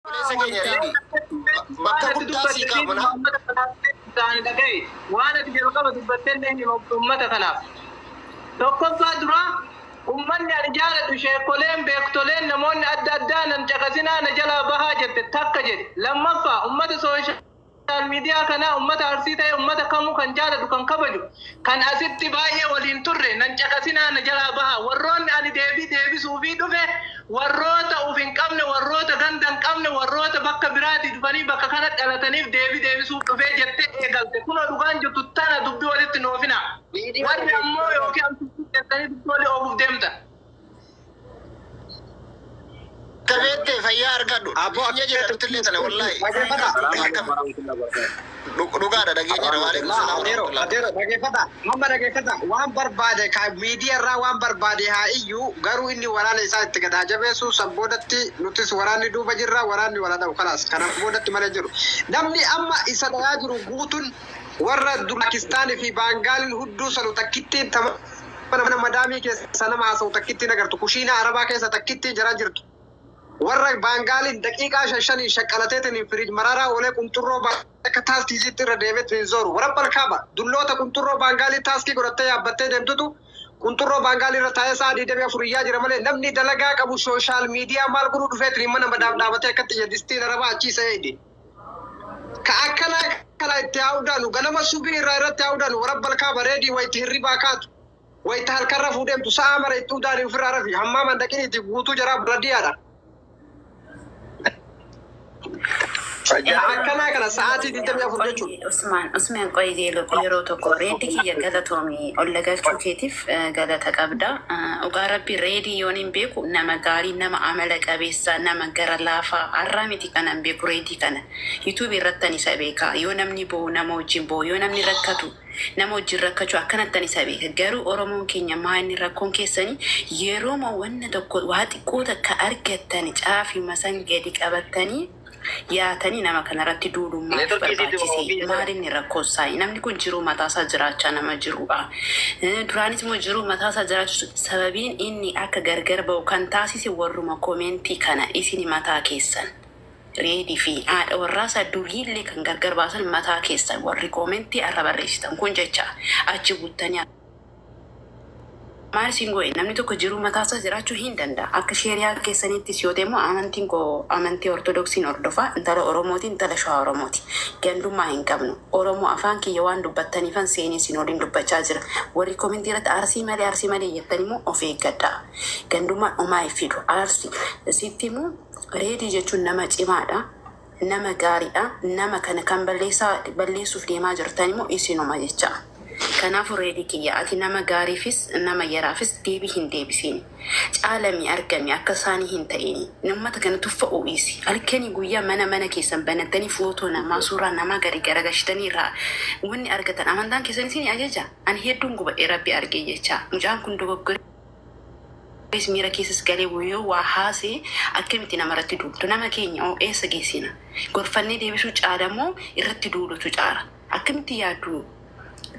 Obboleessa keenya Reedi, bakka Waan ati guddaa sii dubbatte qabna. Uummata kanaaf ta'an dhaga'i. Waan ati jalqaba dubbatte illee hima uummata kanaaf. Tokkoffaa duraa, uummanni ani jaaladhu, sheekoleen, beektoleen, namoonni adda addaa nan caqasinaa, na jalaa bahaa jette takka jedhe. Lammaffaa, uummata social media kanaa, uummata Arsii ta'e, uummata kamuu kan jaaladhu, kan kabaju, kan asitti baay'ee waliin turre nan caqasinaa, na jalaa bahaa. Warroonni ani deebii deebisuufii dhufe warroota uf hin qabne, warroota ganda hin qabne, warroota bakka biraatii dhufanii bakka kana dhalataniif deebii deebisuuf dhufee jettee eegalte. Kunoo dhugaan jirtu tana, dubbii walitti noofina. Warri ammoo yookiin amtuu jettanii dubbii walii oofuuf deemta. Kabeette fayyaa argadhu. Abbo Dhageenya jira nuti illee tana wallaahi. Dhageeffata. Dhugaadha, dhageenyadha. Waalaikum salaam Adeero, warahmatullahi. adeero, dhageeffata. Amma dhageeffata. Waan barbaade ka miidiyaa irraa waan barbaade haa iyyuu, garuu inni waraana isaa itti gadaa jabeessu. San boodatti nutis waraanni duuba jirra, waraanni wala dha'u kalaas kana boodatti malee jiru. Namni amma isa dhayaa jiru guutuun warra Pakistaanii fi Baangaaliin hudduu sanu takkittiin mana madaamii keessa nama haasa'u takkittiin agartu, kushiinaa arabaa keessa takkittiin jaraa jirtu. Warra Baangaaliin daqiiqaa 5 5n shaqqalateetiin firiij maraaraa oolee qunxurroo akka taaskiisitti irra deemetti hin zooru. Warra balkaaba dulloota qunxurroo Baangaalii taaskii godhattee yaabbattee deemtutu qunxurroo Baangaalii irra taa'ee sa'a 24 iyyaa jira malee, namni dalagaa qabu social media maal godhuu dhufeetiin mana madaam dhaabatee akkatti iyya distiin arabaa achii isa eegi. Ka akkanaa kana itti haa'uudhaanu ganama subii irraa irratti haa'uudhaanu warra balkaa bareedii wayitti hirribaa kaatu, wayitti halkarra fuudheemtu, sa'a mara itti udaanii ofirraa rafi hammaa mandaqiniiti guutuu jaraa biradiyaadha. Akkanaa kana sa'aatii 24 jechuudha. Usmaan, Usmaan, qoy yeroo tokko. Reeddi kiyya, galatoomii, olla galchuu keetiif galata qabda. Dhugaa rabbi, Reedii yoon hin beeku, nama gaarii, nama amala qabeessa, nama gara laafaa har'aa miti kanan beeku. Reedii kana YouTube irrattan isa beeka. Yoo namni bo'u nama wajjin bo'u, yoo namni rakkatu nama wajjin rakkachuu, akkanattan isa beeka. Garuu Oromoon keenya maa inni rakkoon keessanii yeroo wanna tokko waa xiqqoo takka argattan caafii masan gadi qabattanii yaatanii nama kanarratti duulummaaf Networkii isiitti barbaachise? Maal inni rakkoonsaa? Namni kun jiruu mataasaa jiraachaa nama jirudha. Duraanis immoo jiruu mataasaa jiraachuu sababiin inni akka gargar ba'u kan taasise warruma commentii kana, isin mataa keessan. Reedii fi haadha warraasaa duriillee kan gargar baasan mataa keessan, warri commentii arra barreessitan kun jecha achi buttanii. Maal isin godhe? Namni tokko jiruu mataasaa jiraachuu hin danda'a. Akka sheeriyaa keessanittis yoo ta'e immoo, amantiin koo amantii Ortodoksiin hordofaa, intala Oromooti, intala Shawaa Oromooti. Gandummaa hin qabnu. Oromoo afaan kiyya waan dubbattaniifan seenee isin waliin dubbachaa jira. Warri commentii irratti Arsii malee, Arsii malee jettan immoo of eeggadha. Gandummaan homaa hin fidu. Arsii sitti immoo Reedii jechuun nama cimaadha. Nama gaariidha. Nama kana kan balleessaa balleessuuf deemaa jirtan immoo isinuma jecha. Kanaafuu Reedii kiyya, ati nama gaariifis nama yaraafis deebii hin deebisiin. Caalami argami, akka isaanii hin ta'ini. Uummata kana tuffa'uu dhiisi. Halkanii guyyaa mana mana keessan banattanii footoo namaa, suuraa namaa gadi garagashitanii irraa wanni argatan amantaan keessan isin ajaja. Ani hedduun gubadhee rabbi argee jecha. Mucaan kun dogoggoree miira keessas galee yoo waa haasee akkamitti namarratti duultu? Nama keenya oo eessa geessina? Gorfannee deebisuu caala moo irratti duulutu caala? Akkamitti yaaddu?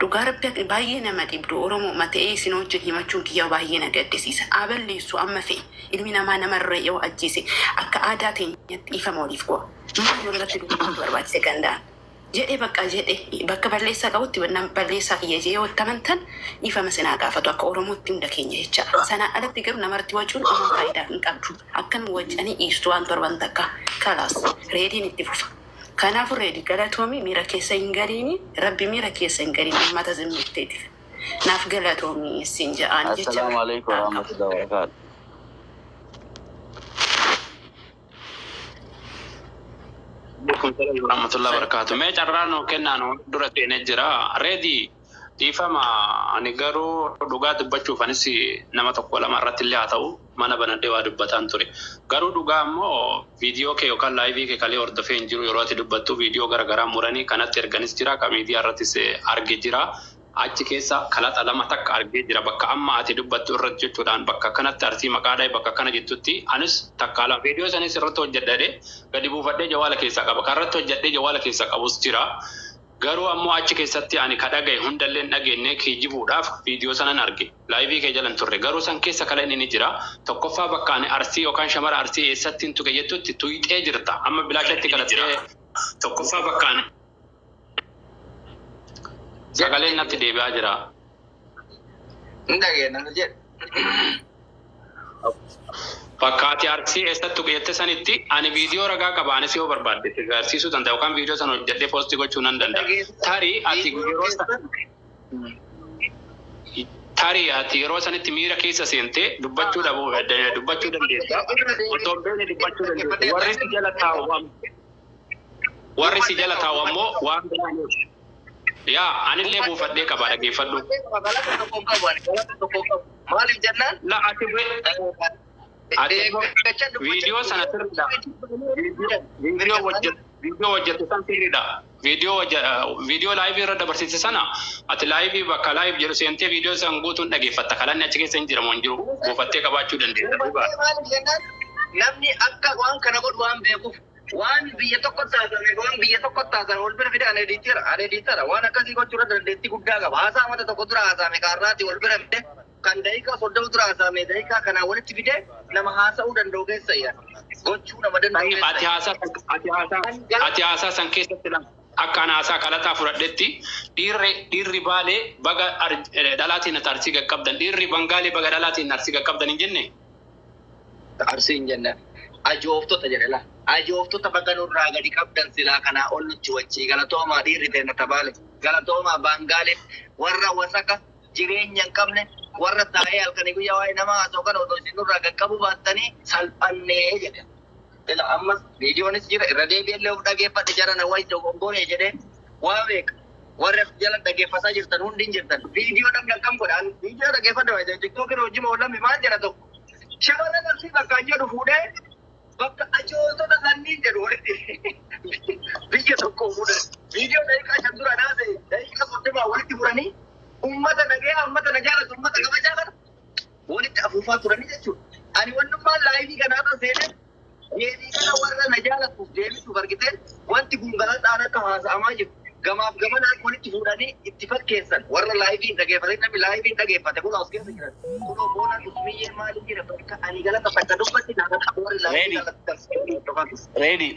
Dhugaa rabbi, baay'ee nama dhibdu. Oromoo ta'ee isin wajjin himachuun kiyya baay'ee na gaddisiisa. Aballeessu amma fe'e ilmi namaa namarra yoo ajjeese akka aadaa teenyatti dhiifama waliif go'a. Maal walirratti duulutu barbaachise gandaan? Jedhe bakka jedhe, bakka balleessaa qabutti balleessaa kiyya jee yoo itti amantan dhiifama sinaa gaafatu akka Oromootti hunda keenya jecha. Sanaa alatti garuu namarratti wacuun homaa faayidaa hin qabdu. Akkan wacanii dhiistu waan torban takka kalaas Reediin itti fufa. Kanaafuu Reedi, galatoomi, miira keessa hin galiini, rabbi miira keessa hin galiin uummata zimmitteetiif. Naaf galatoomi siin ja'aan jecha Assalaamu alaikum biraa qabu. warahmatullahi wabarakatuh. Warahmatullahi wabarakatuh. Mee carraa nuu kennaa, nu dura seenee jira. Reedi, dhiifama, ani garuu dhugaa dubbachuuf anis nama tokko lama irratti illee haa ta'u mana banadhee waa dubbataan ture. Garuu dhugaa immoo viidiyoo kee yookaan liveii kee kalee hordofee hin jiru. Yeroo ati dubbattu viidiyoo gara garaa muranii kanatti erganis jira, ka miidiyaa irrattis arge jira. Achi keessa kalaxa lama takka argee jira, bakka amma ati dubbattu irratti jechuudhaan, bakka kanatti Arsii maqaa dhahe, bakka kana jettutti anis takka lama viidiyoo sanis irratti hojjedhadhe gadi buufadhee jawaala keessaa qaba. Kan irratti hojjedhee jawaala keessaa qabus jira. Garuu ammoo achi keessatti ani ka dhagaye hundallee hin dhageenye kijibuudhaaf viidiyoo sanan arge. Live kee jalan turre. Garuu san keessa kala inni ni jira. Tokkoffaa bakka ani Arsii yookaan shamara Arsii eessatti hin tuqe jettutti tuyxee jirta. Amma bilaashatti kalattee tokkoffaa bakka ani sagaleen natti deebi'aa jira. Hin dhageenya nu jedhe. Bakka ati Arsii eessatti tuqe jette sanitti ani viidiyoo ragaa qaba, anis yoo barbaadde agarsiisuu danda'a yookaan viidiyoo sana hojjedhee post gochuu nan danda'a. Tarii ati yeroo sanitti miira keessa seentee dubbachuu dhabuu dubbachuu dandeessa. Otoo hin beekne dubbachuu dandeessa. Warri si jala taa'u ammoo waan biraa. Yaa, anillee buufadhee qaba, dhaggeeffadhu. Galata tokko qabu, ani galata tokko qabu. Maaliif jennaan? La, ati viidiyoo sana sirriidha. Viidiyoo hojjette san sirriidha. Viidiyoo live irra dabarsite sana ati live bakka live jedhu seentee viidiyoo san guutuun dhageeffatta. Kalanni achi keessa hin jiramu hin jiru. Buufattee qabaachuu dandeessa. Maaliif jennaan, namni akka waan kana godhu waan beekuuf, waan biyya tokko taasifame, waan biyya tokko taasifame wal bira fide. Ani editor, ani editor waan akkasii gochuu irra dandeettii guddaa qaba. Haasaa mata tokko dura haasa'ame kaarraati wal bira fide, kan daqiiqaa 30 dura haasa'ame daqiiqaa kanaa walitti fide, nama haasa'uu danda'u keessa yaa gochuu nama danda'u Ati keessa. Ati haasaa san keessatti lama akka ana haasaa kalataa fudhadhetti dhiirri Baalee baga dhalaatiin Arsii qaqqabdan, dhiirri Bangaalee baga dhalaatiin Arsii qaqqabdan hin jenne. Arsii hin jenne, ajooftota jedhe la. Ajooftota baga nurraa gadi qabdan, silaa kanaa ol nutti wachii. Galatoomaa dhiirri teenya tabaale, galatoomaa Baangaaleef, warra wasaka jireenya hin qabne, warra taa'ee halkanii guyyaa waa'ee namaa haasa'u kana otoo isin nurraa qaqqabuu baattanii salphannee jedhe. Ila, ammas viidiyoonis jira, irra deebi'ellee of dhageeffadhe, jara na wayi dogongooree jedhee waa beeka. Warra jala dhageeffataa jirtan hundi hin jirtan. Viidiyoo namni akkam godhaan viidiyoo dhageeffadhe wayi TikTokiin hojii moolammi maal jedha tokko. Shamarran Arsii bakka jedhu fuudhee bakka ajootota sanniin jedhu walitti biyya tokko fuudhan. Viidiyoo daqiiqaa 5 dura naase daqiiqaa 30 walitti furanii ummata nagaya, ummata na jaalatu, ummata kabajaa kana walitti afuufaa turanii jechuudha. Ani wannummaan live kanaarra seenee deebii kana warra na jaalatuuf deebisuuf argitee, wanti kun galaxaan akka haasa'amaa jiru gamaaf gamanaan walitti fuudhanii itti fakkeessan, warra live hin dhageeffate, namni live hin dhageeffate kun as keessa jiran kunoo boonaan usmiyyee maaliif jira bakka ani galata takka dubbatti naaf warri live galata. Ready.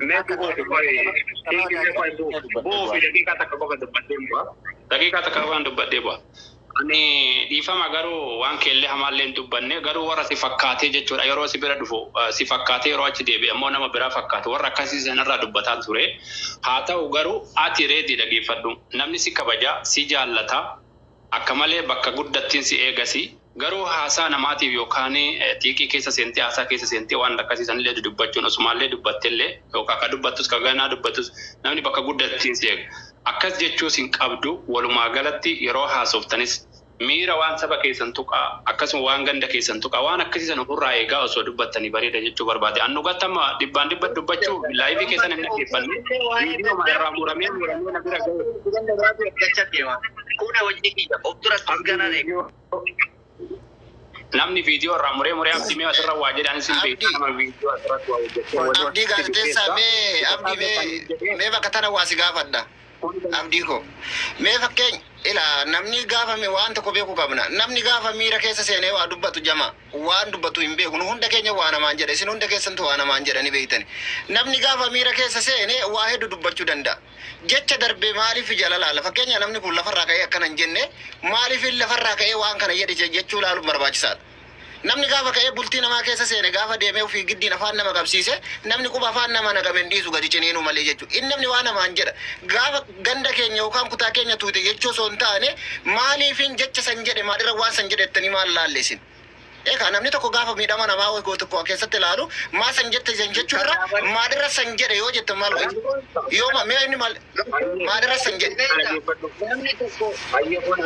Mee buufi, daqiiqaa takka qofa dubbadhee bu'a. Daqiiqaa takka qofaan dubbadhee bu'a. Ani dhiifama, garuu waan keellee hamaallee hin dubbanne, garuu warra si fakkaatee jechuudha, yeroo si bira dhufu si fakkaatee, yeroo achi deebi'e ammoo nama biraa fakkaatu, warra akkasii sanarraa dubbataa ture. Haa ta'u garuu ati reedii dhageeffadhu, namni si kabaja, si jaallata, akka malee bakka guddattiin si eegasi. Garuu haasaa namaatiif yookaan xiiqii keessa seentee, haasaa keessa seentee waan akkasii sanillee dubbachuun osumaallee dubbattellee yookaan ka dubbattus ka ganaa dubbattus, namni bakka guddattiin si eega. Akkas jechuus hin qabdu. Walumaa galatti yeroo haasoftanis miira waan saba keessan tuqaa, akkasuma waan ganda keessan tuqaa, waan akkasii sana ofirraa eegaa osoo dubbattanii bareeda jechuu barbaade. Annu gattama dhibbaan dhibba dubbachuu live keessan hin dhaggeeffanne, viidiyoo irraa muramee muramee na bira gahe. Kun hojii kiyya of duratti ganaan eegu. Namni viidiyoo irraa muree muree abdii mee asirra waa jedhan isin beektu, nama viidiyoo asirratti waa hojjechuu. Abdii gaazexeessaa, mee Abdii, mee mee bakka tana waa si gaafadha. Abdii ko. Mee fakkeenya ila namni gaafa waan tokko beeku qabna. Namni gaafa miira keessa seenee waa dubbatu jama waan dubbatu hin beeku. Nu hunda keenya waa namaan jedha. Isin hunda keessantu waa namaan jedhani beeytani. Namni gaafa miira keessa seenee waa hedduu dubbachuu danda'a. Jecha darbee maaliif jala laala? Fakkeenya namni kun lafarraa ka'ee akkana hin jenne, maaliif lafarraa ka'ee waan kana jedhe jechuu laaluun barbaachisaadha. Namni gaafa ka'ee bultii namaa keessa seene, gaafa deemee ofii giddiin afaan nama qabsiise, namni quba afaan nama naqame hin dhiisu gadi ciniinuu malee jechuudha. Inni namni waa namaan jedha. Gaafa ganda keenya yookaan kutaa keenya tuute jechuu osoo hin taane, maaliifin jecha san jedhe, maalirra waan san jedhe jettanii maal laallesin? Egaa namni tokko gaafa miidhama namaa wayii tokko keessatti ilaalu, maa san jette san jechuu irra maalirra san jedhe yoo jette maal yoo mee inni maal maalirra san jedhe? Namni tokko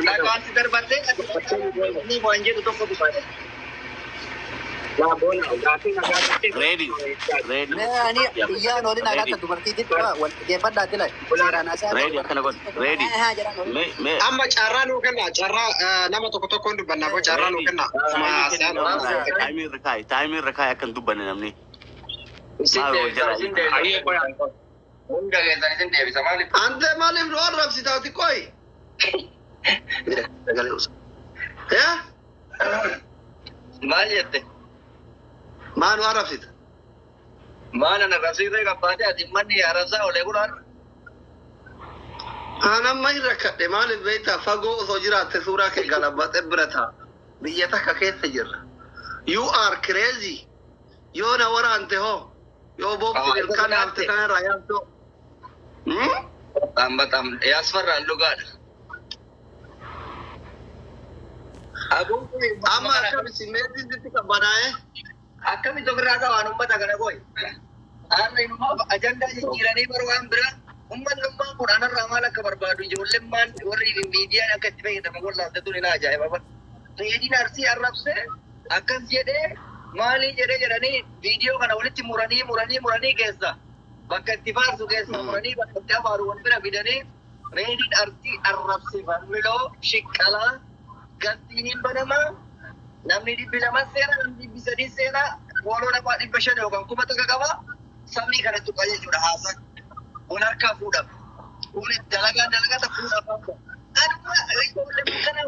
dhagaatti darbattee inni waan jedhu tokko dubbata. Ready. Ready. Mee ani iyyaan olin agatta dubartiitti wal dhaggeeffadhaa jila. Seeraan haasa'aa. Ready akkana godhi. Ready. Mee mee. Amma carraa nuu kenna. Carraa nama tokko tokkoon dubbannaa boo carraa nuu kenna. Time irra kaa'i. Time irra kaa'i akka hin dubbanne namni. Isin deebisa, isin deebisa. Hunda keessan isin deebisa maaliif? Ante maaliif nu arrabsitaati qoy? Sagalee usa. Yaa? Maal jette? Maa nu arrabsita? Maal ana arrabsiisee qabbaate ati manni arrabsaa olee kun har'a. Aan amma hin rakkadhe maaliif beektaa fagoo osoo jiraatte suuraa kee galabaxee bira taa'a. Biyya takka keessa jirra. You are crazy. Yoo na waraante hoo? Yoo boobsi ilkaan hafte kanarraa yaabdoo. በጣም በጣም ያስፈራል። ሉጋድ Amma akkami simmeetiin sitti qabbanaa'e? Akkamitti ofirraa qabaan uummata kana qoy? Har'a inumaa ajandaa jijjiiranii bara waan biraa uummanni kun anarraa maal akka barbaadu ijoolleen maal warri miidiyaan akka itti fayyadaman wallaalte tun ina ajaa'iba bara. Reediin Arsii arrabsee akkas jedhee maalii jedhee jedhanii viidiyoo kana walitti muranii muranii muranii keessa bakka itti faarsu keessa muranii bakka itti abaaru wal bira fidanii reediin Arsii arrabse farmiloo shiqqalaa galtiiniin banamaa namni 200 seera namni 300 seera booloo namaa 500 yookaan 1000 qaba sabni kana tuqa jechuudha haasaa kun harkaa fuudhama kun dalagaa dalagaa ta fuudhama anuma ijoollee kana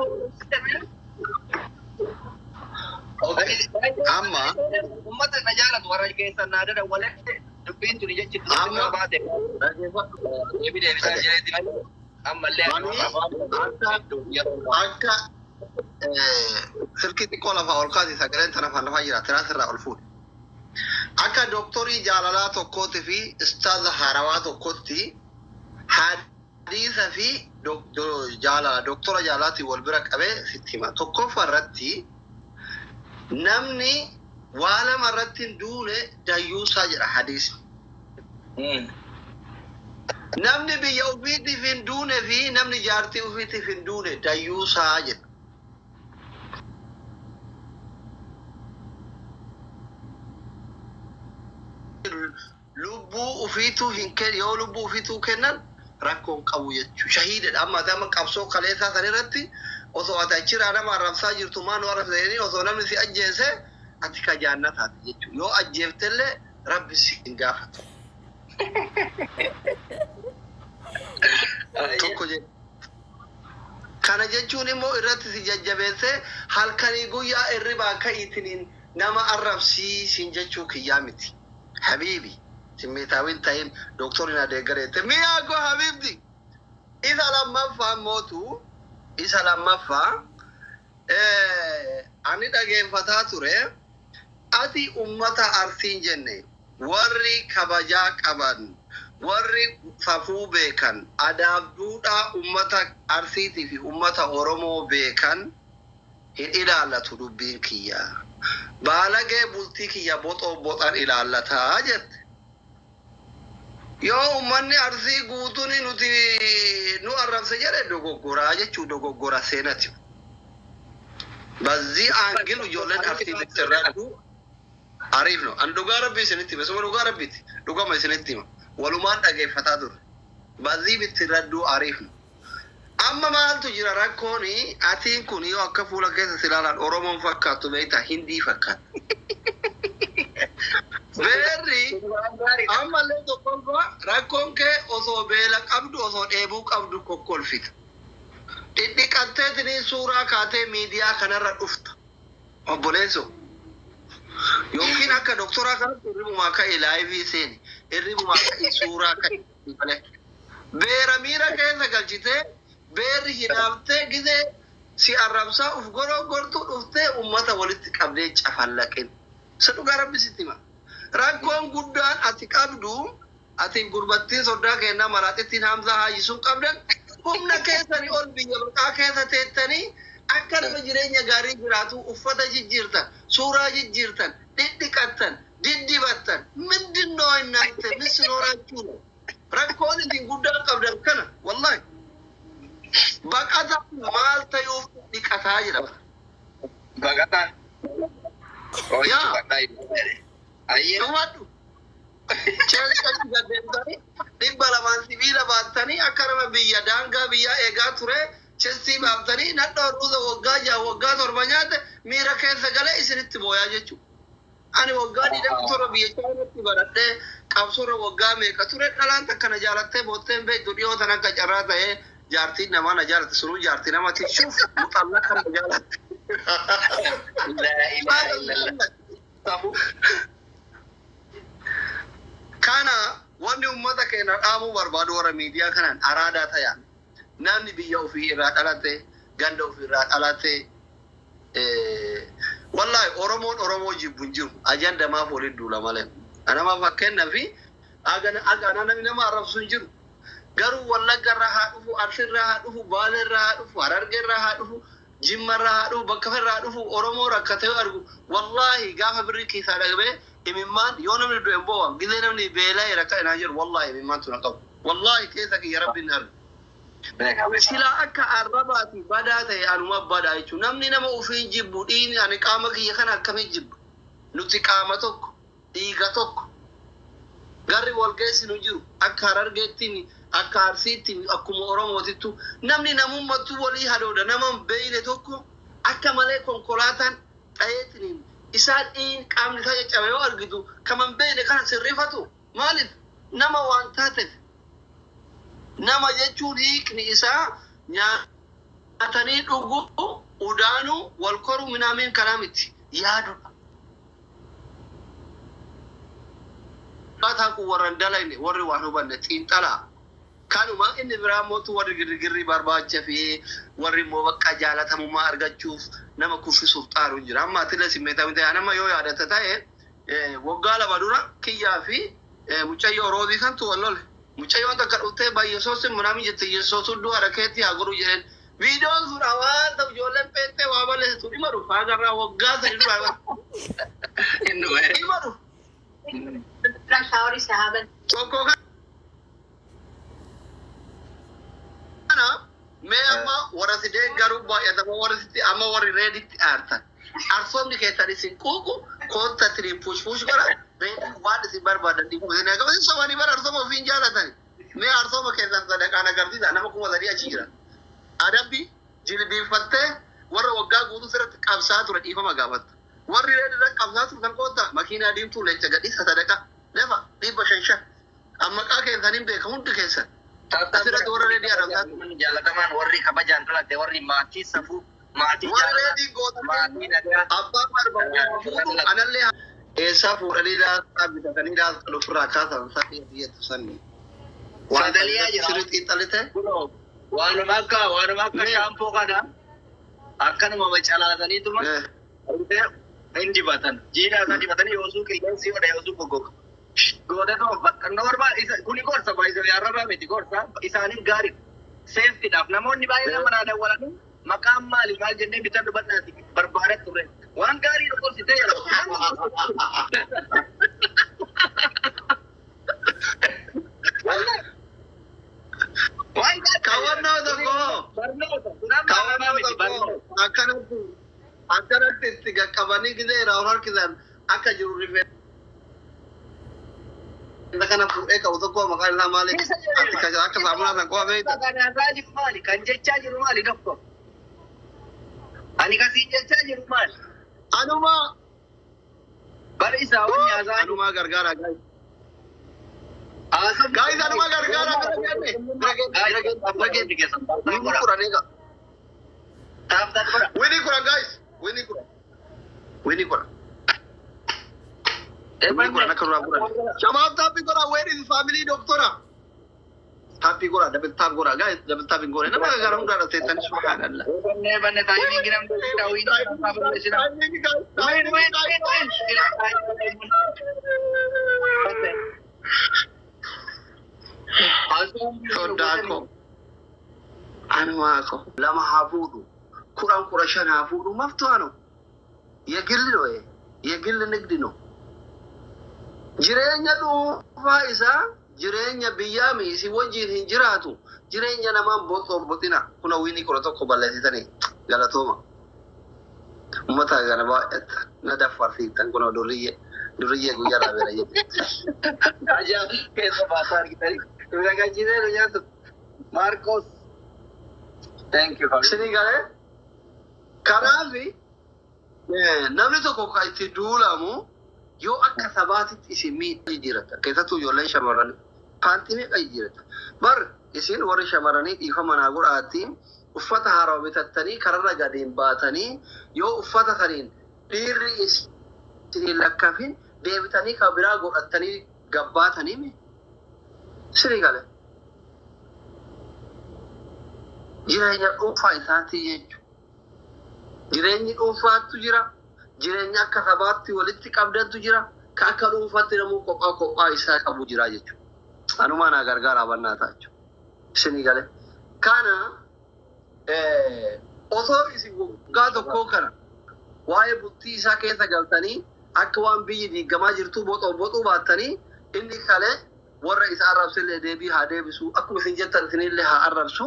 Amma ummata na jaalatu warra keessan naa dada walitti dubbiin tuni jechi Amma baate deebi deebisaa jireetti ammallee akka silkii xiqqoo lafaa ol kaasi sagaleen tana afaan lafaa jira tiraas irraa ol fuudhe. Akka dooktorii jaalalaa tokkootii fi istaaza haarawaa tokkotti hadiisa fi jaalala dooktora jaalalaatiin wal bira qabee sitti hima. Tokkoffaa irratti namni waa lama irratti hin duune dayyuusaa jedha hadiisni. Namni biyya ofiitiif hin duune fi namni jaartii ofiitiif hin duune dayyuusaa jedha. Lubbuu ofiituu hin kenn yoo lubbuu ofiituu kennan rakkoon qabu jechuudha. Shahiidadha amma ati amma qabsoo kaleessaa san irratti osoo ati achirraa nama arrabsaa jirtu maa nu arrabsa jedhanii osoo namni si ajjeese ati ka jaannataati jechuudha. Yoo ajjeeftellee rabbi si hin gaafatu. Tokko jedhu. Kana jechuun immoo irratti si jajjabeessee halkanii guyyaa irribaa ka'iitiniin nama arrabsiisin jechuu kiyyaa miti. Habiibi simmeetaawin ta'in dooktorri na deeggareette mi'a koo habiibti. Isa lammaffaa mootu isa lammaffaa ani dhageeffataa ture ati ummata Arsiin jenne warri kabajaa qaban warri safuu beekan adaaf duudhaa ummata Arsiitii fi ummata Oromoo beekan hin ilaallatu dubbiin kiyya. Baalagee bultii kiyya boxoo boxan ilaallataa jette. Yoo ummanni Arsii guutuun nuti nu arrabse jedhe dogoggoraa jechuu dogoggora seenati. በዚህ angle ijoolleen Arsii irratti ariif no. An dhugaa rabbii isinitti hima. Suma dhugaa rabbiiti. Dhugama isinitti hima. Walumaan dhageeffataa turre. በዚህ ብትረዱ ariif no. Amma maaltu jira rakkoon atiin kun yoo akka fuula keessa si ilaalan Oromoon fakkaattu beektaa Hindii fakkaata. Beerri ammallee tokkoffaa rakkoon kee osoo beela qabdu osoo dheebuu qabdu kokkolfita. Dhidhiqatteetiin suuraa kaatee miidiyaa kanarra dhufta. Obboleessoo. Yookiin akka doktoraa kanatti hirribumaa ka'e laayivii seeni. Hirribumaa ka'e suuraa ka'e. Beera miira keessa galchitee beerri hinaaftee gizee si arrabsaa uf gorogortu dhuftee ummata walitti qabdee cafallaqin. Isa dhugaa rabbi sitti hima. Rakkoon guddaan ati qabdu ati gurbattiin soddaa kennaa maraaxittiin Hamzaa Haajisuu qabdan humna keessanii ol biyya maqaa keessa teettanii akka nama jireenya gaarii jiraatu uffata jijjiirtan, suuraa jijjiirtan, dhidhiqattan, diddibattan ምንድነው እናንተ ምን ስኖራችሁ ነው? Rakkoon isin guddaan qabdan kana wallahi. Baqataan maal ta'uuf dhiqataa jedhama. Baqataan. Yaa. Ayyee. Dhumadhu. Cheelchanii gaddeemtanii 200 sibiila baattanii akka nama biyya daangaa biyyaa eegaa ture chestii baaftanii nadhoo ruuza waggaa 6 waggaa 7 nyaate miira keessa galee isinitti booyaa jechuudha. Ani waggaa 27 biyya Chaayinaatti baradhee Qabsoorra waggaa meeqa ture, dhalaan takka na jaalattee boottee hin beektu. Dhiyoo tan akka carraa ta'ee jaartiin namaa na jaalatte, sunuu jaartii nama tishuuf muxallaa kan na jaalatte. Laa ilaaha illallah. Kana wanni uummata keenya dhaamuu barbaadu, warra miidiyaa kanaan araadaa ta'an, namni biyya ofii irraa dhalate, ganda ofii irraa dhalate, wallaahi Oromoon Oromoo jibbu hin jiru. Ajandamaaf waliin duula malee. Anama fakkeenyaa fi agana namni nama arrabsu hin jiru. Garuu Wallagga irraa haa dhufu, Arsii irraa haa dhufu, Baalee irraa haa dhufu, Harargee irraa haa dhufu, Jimma irraa haa dhufu, bakka irraa haa dhufu, Oromoo rakkatee yoo argu, wallaahi gaafa birrii keessaa dhaqbee imimmaan, yoo namni du'e hin boo'an, gizee namni beela'ee rakka inaa jiru, wallaahi imimmaan tuna qabu. Wallaahi keessa kiyya Rabbiin na argu. Silaa akka arrabaati badaa ta'e anuma badaa jechuudha. Namni nama ofiin jibbu, dhiigni ani qaama kiyya kana akkamiin jibba? Nuti qaama tokko, dhiiga tokko. Garri wal geessinu jiru. Akka Harargeettiin, akka Arsiittiin, akkuma Oromootittu namni namummattuu walii hadooda. Nama hin beeyne tokko akka malee konkolaataan dhayeetiin isaa dhiin qaamni isaa caccabe yoo argitu, kama hin beeyne kana sirrifatu. Maaliif? Nama waan taateef. Nama jechuun hiikni isaa nyaatanii dhuguu, udaanuu, wal koruu minaamiin kanaa miti. Yaadudha. Akkaataa kun warra hin dalagne, warri waan hubanne xiinxalaa. Kanuma inni biraa mootu warri girgirrii barbaacha fi warri immoo bakka jaalatamummaa argachuuf nama kuffisuuf xaaru hin jira. Amma atilee simmeetaa ta'e, nama yoo yaadata ta'e, waggaa 2 dura kiyyaa fi mucayyoo Roozii santu wal lole. Mucayyoon takka dhuftee baay'eessoos minaamin jette, Yesuus hudduu harakeetti haa godhu jedheen. Viidiyoon sun hawaasa ijoolleen peettee waa balleessitu dhima dhufa agarraa waggaa 3 dura. Dhima dhufa. Shaaworii sahaaban. Tokko kana mee amma warra si deeggaruu baay'atama, warra sitti amma warri reeditti aartan. Arsoomni keessan isin quuqu kootta tiriin push push godha, reediin waan isin barbaadan dhiibu isin eegama, isin sobanii bara arsooma ofiin jaalatani. Mee arsooma keessan sadaqaan agarsiisa, nama 3000 achi jira. Adabbi jilbiinfattee warra waggaa guutuu sirratti qabsaa ture dhiifama gaafatta. Warri reedi irra qabsaa ture kan kootta makiinaa diimtuu leenca gadhiisa sadaqa lafa 500 5. Ammaqaa keessan hin beeka hundi keessan. Asirratti warra reedii arrabsaa ture. Jaalatamaan warri kabajaan dhalate, warri maatii safuu, maatii Warri jaalala, reedii goota maatii nagaa. abbaa barbaadu fuudhu anallee eessaa fuudhanii laastaa bitatanii laastaa ofirraa kaasan safii biyyattu sanni. Waan Sagaliyaa jira. sirriitti xiinxalite. Kunoo, waanuma akka shaampoo kana akkanuma macalaasaniituma hin dibatan. Jiidhaa isaa dibatanii yoosuu qilleensi godha, yoosuu goggoga. Gootatuma bakka normaal isa kuni gorsa baay'isee arrabaa miti, gorsa isaaniif gaarii. Seeftiidhaaf namoonni baay'een nama naa dawwalanii maqaan maali maal jennee bitan dubbadhaati barbaadaa turre. Waan gaarii nu gorsitee yeroo. Waan gaarii. Kaawwannoo tokko. Barnoota. Kun amma arrabaa Kaawwannoo miti, tokko barnoota. akkanatti itti qaqqabanii gizee irraa ol harkisan akka jiru rifeensa kana fuudhee qabu tokko maqaan isaa maali? Ati akka saamunaa san qofa beekta. Kan haasaa jiru maali? Kan jechaa jiru maali tokko? Ani kasiin jechaa jiru maali? Anuma Bari isaa wanni haasaa jiru. Anuma gargaara, guys. Haasaa Guys, anuma gargaara, bira geenne. Bira geenne, bira geenne, bira geenne. Winii 10 eega. Tap tap godha. Winii 10, guys. Winii 10. Winii 10. Winii 10 akka duraa 10. Shabaab, taappii godha. Where is family doctora? Taappii godha. Double tap godha. Guys, double tap hin goone. Nama gargaara hundaadha seettanii, subhaanallah. Bannee banne timing namni ta'uu hin Timing, guys. Win, Timing, win, guys. Win, win. Soddaa koo. Anumaa koo. Lama haa fuudhu. 10, 15 haa fuudhu. Maftu anu. የግል ነው ይሄ፣ የግል ንግድ ነው። Jireenya dhuunfaa isaa, jireenya biyyaa miisi wajjin hin jiraatu. Jireenya namaan boxoon boxina. Kuna winii 11 balleessitanii galatooma. Uummata kana baay'ata na daffarsiiftan, kuna duriyyee duriyyee guyyaa dhaabeera jedhe. Ajaa keessa baasaa argitanii. Dhagachiisee nu nyaatu. Maarkos. Thank you. Isinii galee, kanaafi namni tokko kan itti duulamu Yoo akka sabaatitti isin miidhaa jijjiirata. Keessattuu ijoolleen shamarranii. Paantii meeqa jijjiirata? Bar isin warri shamarranii dhiifama naa godhaatti uffata haarawaa bitattanii kararra gadiin baatanii yoo uffata saniin dhiirri isin lakkafin deebitanii kan biraa godhattanii gabbaatanii mi? Sirrii gale. Jireenya dhuunfaa isaatii jechuudha. Jireenyi dhuunfaattu jira. Jireenya akka sabaatti walitti qabdantu jira. Ka akka dhuunfaatti namuu kophaa kophaa isaa qabu jira jechuudha. Anumaa naa gargaara bannaa ta'a jechuudha. Isinii galee. Kana osoo isin waggaa tokkoo kana waa'ee bultii isaa keessa galtanii akka waan biyyi diigamaa jirtu boxoo boxuu baattanii inni kalee warra isa arrabsillee deebii haa deebisu akkuma isin jettan isinillee haa arrabsu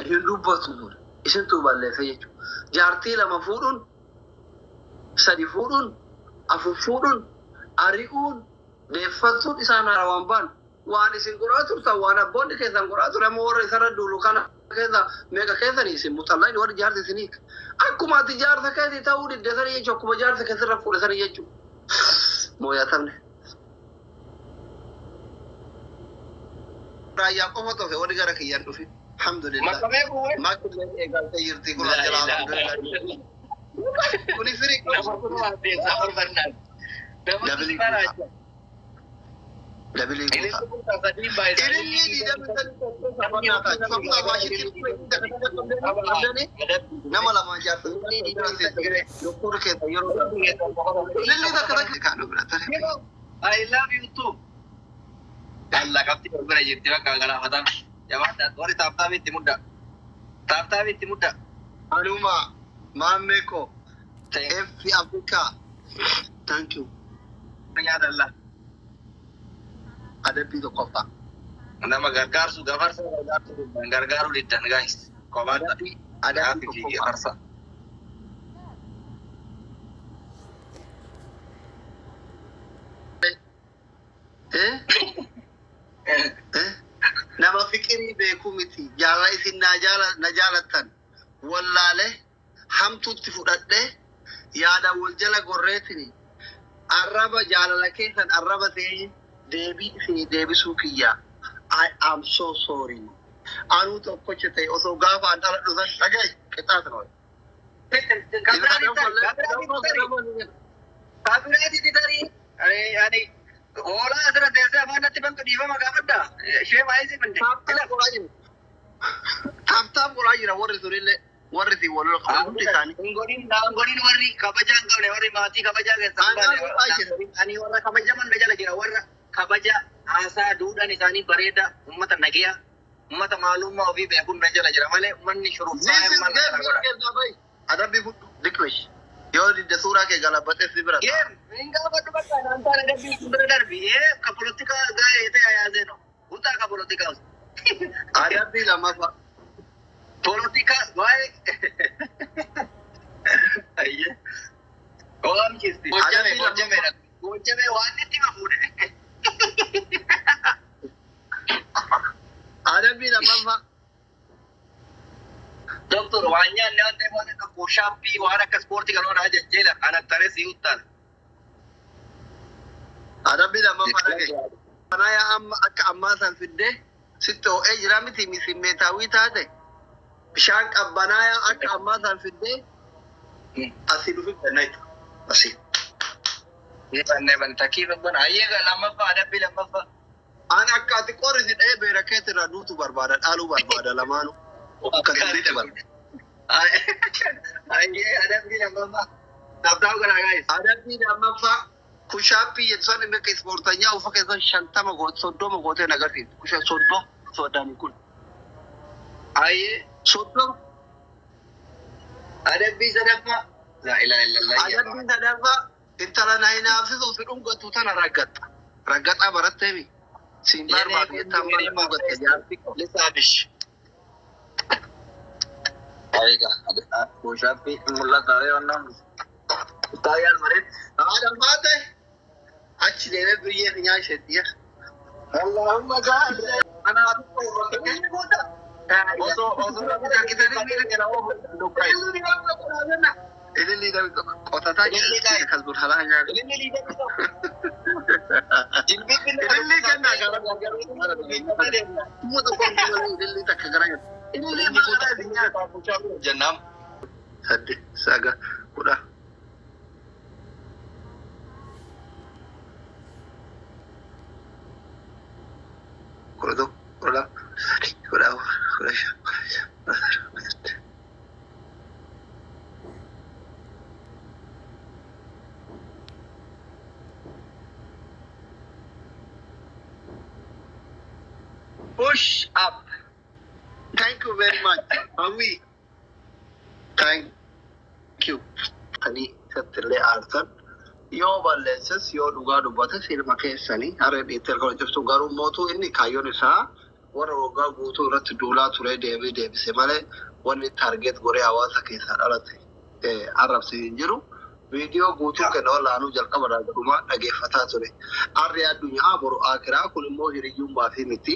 hin dubbatu ture. Isintu balleesse jechuudha. Jaartii lama fuudhuun, sadi fuudhuun, afur fuudhuun, ari'uun, deeffattuun isaan haarawaan baan waan isin godhaa turtan waan abboonni keessan godhaa ture ammoo warra isarra duulu kana keessa meeqa keessanii isin muxallaa warri jaarsi isinii akkuma ati jaarsa keessa ta'uu didde sanii jechuudha akkuma jaarsa keessarra fuudhe sanii jechuudha. Mooyatamne. Raayyaa qofa tofe warri gara kiyyaan dhufi. Alhamdulillah. Makamee kuwwe. Makillee eegaltee jirti kun jala alhamdulillah. Kuni firii Nama kun waan beekaa barbaadan. Nama Dabili baracha. Dabilii Inni guutaa. kun sadii baay'ee. Ililli diidamii nama lama jaarsa doktora keessa yeroo ililli takka takka kaanu bira tare. I love you too. Allah qabxii bira jirti bakka galaafatan. Jabaadhaa warri taaptaabii itti mudda. Taaptaabii itti mudda. Anuma maammee koo F Africa. Thank you. Nyaata Allah. Adabbii tokkoffaa. Nama gargaarsu gafarsa gargaarsu diddan gargaaruu diddan guys. Kophaadha. Adabbii Gaafi fi tokkoffaa. gafarsa. Eh? Eh? Nama fiqirii beekuu miti. Jaalala isin na jaalattan. Wallaale hamtuutti fudhadhe yaada wal jala gorreetini. Arraba jaalala keessan arraba ta'ee deebii isinii deebisuu kiyya. I am so sorry. Anuu tokkocha ta'e osoo gaafa an dhaladhu san dhagaye qixaata noe. Kaabiraati tarii. Ani hoolaa asirra teessee afaan natti bantu dhiifama gaafadha. Ishee baay'ee si bande. Taaptaap godhaa jira warri sunillee warri si wal qabu hundi isaanii. Hin godhin warri kabajaa hin qabne warri maatii kabajaa keessaa hin Aanaa godhaa jira. baane. Ani warra kabajaman na jala jira warra kabaja haasaa duudhaan isaanii bareeda uummata nagayaa uummata maalummaa ofii beekuun na jala jira malee uummanni shurufaa This is maal game kana godha. keessaa bahi. Adabbii fudhu diqmish. Yoo didde suuraa kee galabatee si bira ta'a. Game hin gaafadhu bakka naan taane darbii bira darbi ee ka polotika gaa'ee ta'e yaasee no utaa ka polotika Adabbii lammaffaa. polotika waa'ee ayyee oomchisti. Hojjame hojjame hojjame waan itti mafuudhe. Adabbii lammaffaa. Doktor waan nyaanne waan ta'eef waan akka koshaappii waan akka ispoortii kan oolaa jajjeela kan attaree si uttaan. Adabbii lammaffaa dhagaye. Kanaa yaa amma akka ammaa san fiddee sitti ho'ee jira miti simmeetaawii taate bishaan qabbanaa yaa akka ammaa san fiddee asii dhufi kenna jechuudha. Asii. Banne bantakii babban ayyee lammaffaa adabbii lammaffaa. Ani akka ati qorrisi dhahee beera keetti irraa duutu barbaada dhaaluu barbaada lamaanuu. Akka sirriitti barbaada. Ayyee adabbii lammaffaa. Taphtaa godhaa gaa'is. Adabbii lammaffaa push-upii jettu san akka ispoortanyaa ufa keessan 50 goote 30 gootee na agarsiiftu. Kusha 30 soddaan kun. Ayyee 30. Adabbii sadaffaa. Laa ilaaha illallah. Adabbii sadaffaa intala na hinaafsisu si dhungatu tana raggatta. Raggaxaa baratteemi. Siin barbaadu jettaa maal dhungatta jaarti. Lisaabish. Ayiga push-upii mul'ata reewwannaan. Taayaan mareetti. Haadha baate achi deemee biyyee fi nyaasheetti. Allahumma salli. Ana osoo osoo argitanii miila kana oofu. Ililli namni tokko qotataa jira kasbul halaa nyaata. Ililli kennaa gara. Kuma tokko ililli takka gara. Ililli maal isin nyaata? Jennaan. 8, 9, 10. 11, 12, 13, 14, 15, 16, 17, 18. Push up. Thank you very much. Hawi. Thank you. Ani isattillee aarsan yoo balleesses yoo dhugaa dubbates ilma keessanii harree dhiittee kan hojjechuu garuu mootuu inni kaayyoon isaa warra waggaa guutuu irratti duulaa turee deebii deebise malee wanni taargeet godhee hawaasa keessaa dhalate arrabse hin jiru. Viidiyoo guutuu kenna olaanuu jalqaba irraa gadhumaa dhageeffataa ture. Harri addunyaa boru akiraa kun immoo hiriyyummaa fi miti.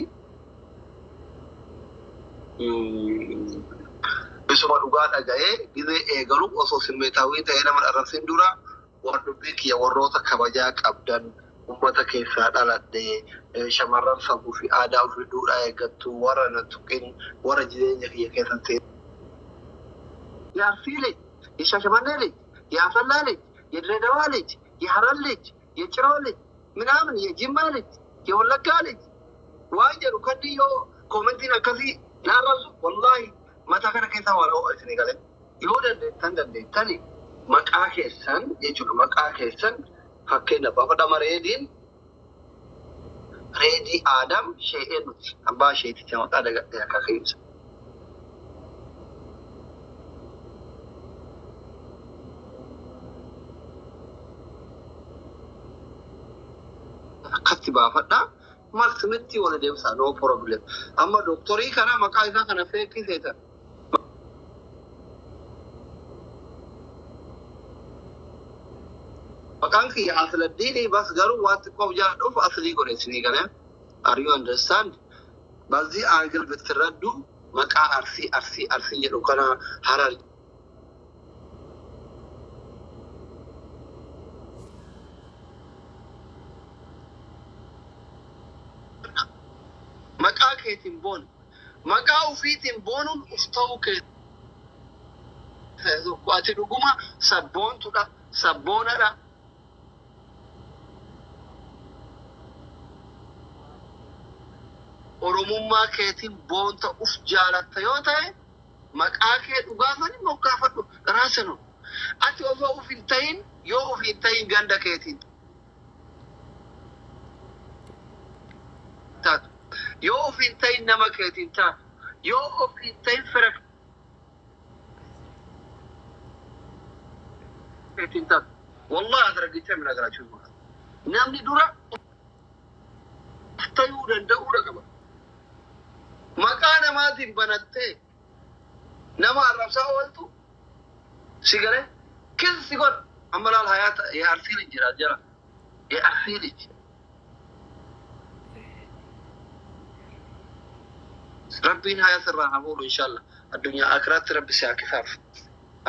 Isuma dhugaa dhaga'ee gizee eegalu osoo simmeetaawwii ta'ee nama arrabsin dura waan dubbii kiyya warroota kabajaa qabdan uummata keessaa dhaladhe shamarran safuu fi aadaa ofii duudhaa eeggattu warra na tuqin warra jireenya kiyya keessatti. የአርሲ ልጅ፣ የሻሸመኔ ልጅ፣ የአሰላ ልጅ፣ የድሬዳዋ ልጅ፣ የሀረር ልጅ፣ የጭሮ ልጅ ምናምን የጅማ ልጅ፣ የወለጋ ልጅ waan jedhu kan yoo koomentiin akkasii naarrasu wallaahi mataa kana keessa waan ho'a isinii galee yoo dandeettan dandeettani maqaa keessan jechuudha maqaa keessan fakkeenya baafadhama reediin reedii aadam shee'ee nuti abbaa sheeticha maqaa dagadhee akka keessa. Akkatti baafadhaa. Maal simitti wal deemsa no problem. Amma doktorii kana maqaa isaa kana feekii seetan. Maqaan kiyya Asladdiini bas garuu waan xiqqoof jaalladhuuf aslii godhe isinii galee. Are you understand? በዚህ angle ብትረዱ maqaa arsii arsii arsii jedhu kana harar maqaa keetiin boonu maqaa ufiitiin boonuun uf ta'uu keessa tokko ati dhuguma sabboontudha sabboonadha. Oromummaa keetiin boonta uf jaalatta yoo ta'e maqaa kee dhugaa sani moggaafadhu raasinu. Ati osoo uf hin ta'in yoo uf hin ta'in ganda keetiin taatu. Yoo uf hin ta'in nama keetiin taatu. Yoo of hin ta'in fira keetiin taatu. Wallahi asirratti የምነግራችሁ namni dura of ta'uu danda'uudha qaba. Maqaa namaatiin banattee nama arrabsaa ooltu si galee kilsi godha. Amma laal hayaata የአርሲ ልጅ jira jira የአርሲ ልጅ Rabbiin haya sirraa haa fuudhu inshallah. Addunyaa akiraatti rabbi si haa kifaaf.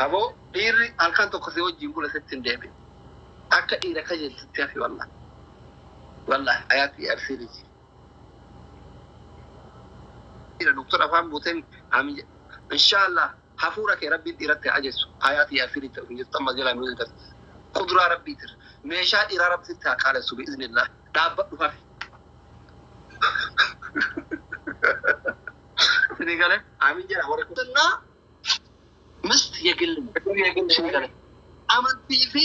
Aboo dhiirri halkan tokko si wajjin bula sitti hin deebi'u. Akka dhiira kajeeltutti hafi wallahi. Wallahi hayaati የአርሲ ልጅ. Dhiira doktora afaan buuteen amin jedha. Inshallah hafuura kee rabbiin dhiiratti haa ajeessu. Hayaati የአርሲ ልጅ ta'u hin jirtu amma jalaa miidhu darbe. Kuduraa rabbiitir. Meeshaa dhiiraa rabbi sitti haa qaalessu bi'iznillah. Dhaabbadhu hafi. Isinii galee amin jedha warri kun. ምስት የግል ነው። Isinii galee amantii fi